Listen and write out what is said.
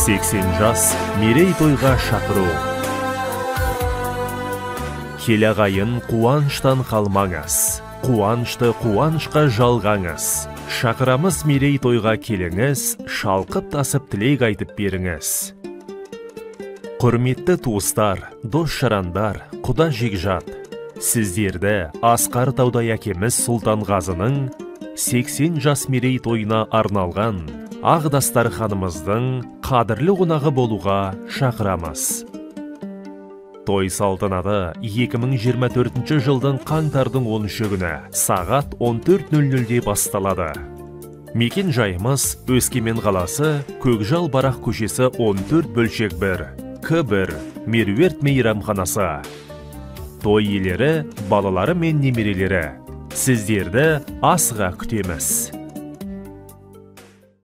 80 жас мерейтойға шақыру. Кел ағайын, қуаныштан қалмаңыз, қуанышты қуанышқа жалғаңыз. Шақырамыз мерейтойға келіңіз, шалқып тасып тілек айтып беріңіз. Құрметті туыстар, дос жарандар, құда жекжат, сіздерді асқар таудай әкеміз Сұлтанғазының 80 жас мерейтойына арналған ақ дастарханымыздың қадірлі қонағы болуға шақырамыз. Той салтанаты 2024 жылдың қаңтардың 13 күні сағат 14:00-де басталады. Мекен жайымыз Өскемен қаласы, Көкжал Барақ көшесі 14 бөлшек 1, К1, Меруерт мейрамханасы. Той иелері, балалары мен немерелері. Сіздерді асыға күтеміз.